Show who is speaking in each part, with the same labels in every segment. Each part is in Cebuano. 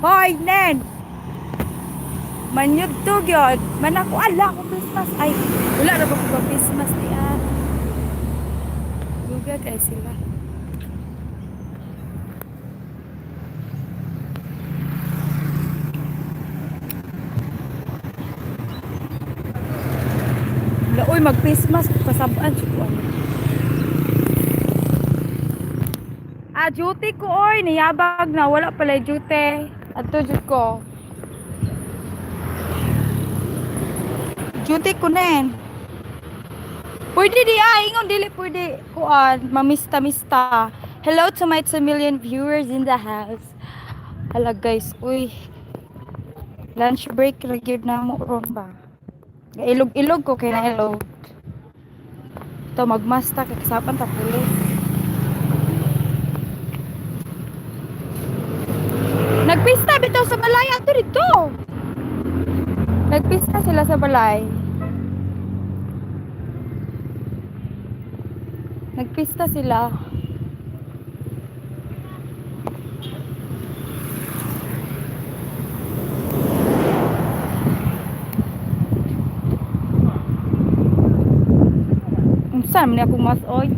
Speaker 1: Hoy, Nen! Manyud to gyud. Man ako ala ko face mask. Ay, wala ra ba ko face mask ni ah. Duga kay sila. Wala, uy, mag face mask kasabaan jud ko ano. Ah, duty ko oy, niyabag na wala pala duty. Adto jud ko. Duty ko nen. Pwede di ay, ingon dili pwede kuan, mamista-mista. Hello to my 2 million viewers in the house. Hala guys, uy. Lunch break ra gyud na mo ron ba. Ilog-ilog ko kay na ilog. To magmasta kay kasapan ta pulis. Nagpista bitaw sa balay ato dito. Nagpista sila sa balay. Nagpista sila. Unsa man ni akong mas oy?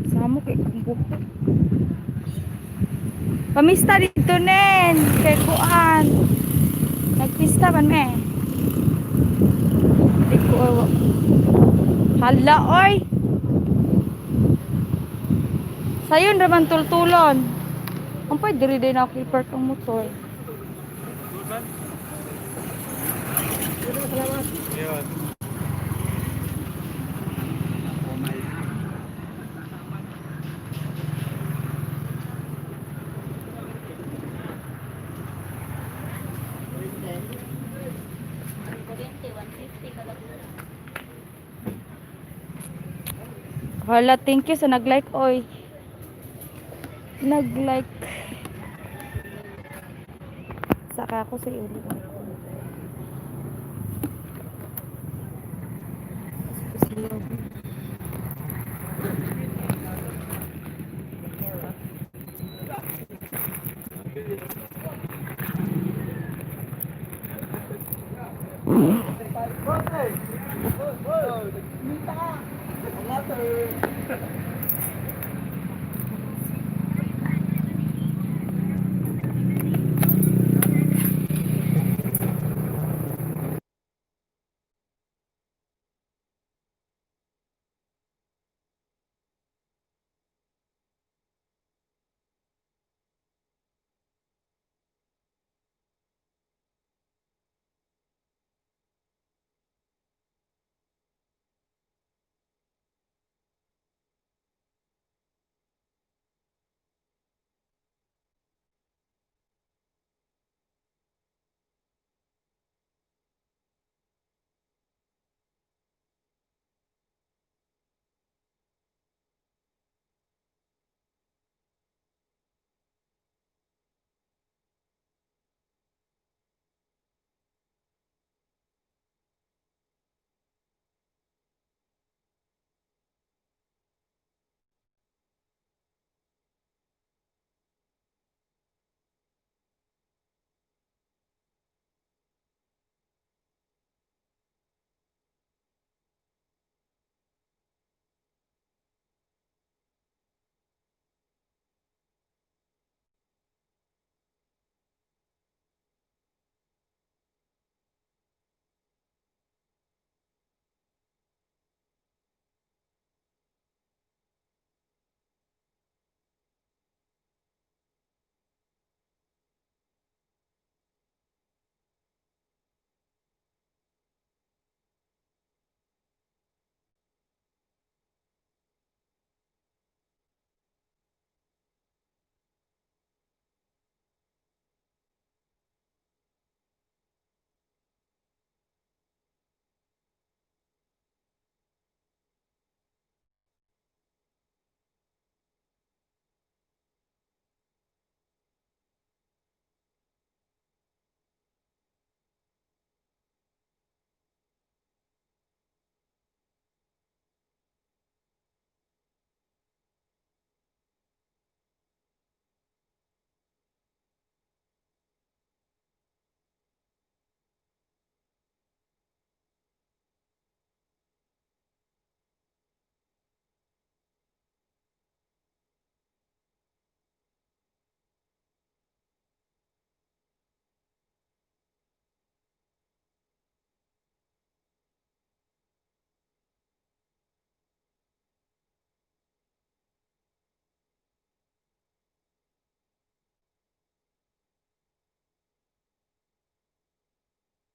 Speaker 1: Samo kay kong buhok. Pamista dito nen kay kuan. Nagpista man me. Di ko awa. Hala oy. Sayon ra man tultulon. Ang pwede diri din ako i-park ang motor. Hala, thank you sa nag-like oy. Nag-like. Saka ako sa ulo.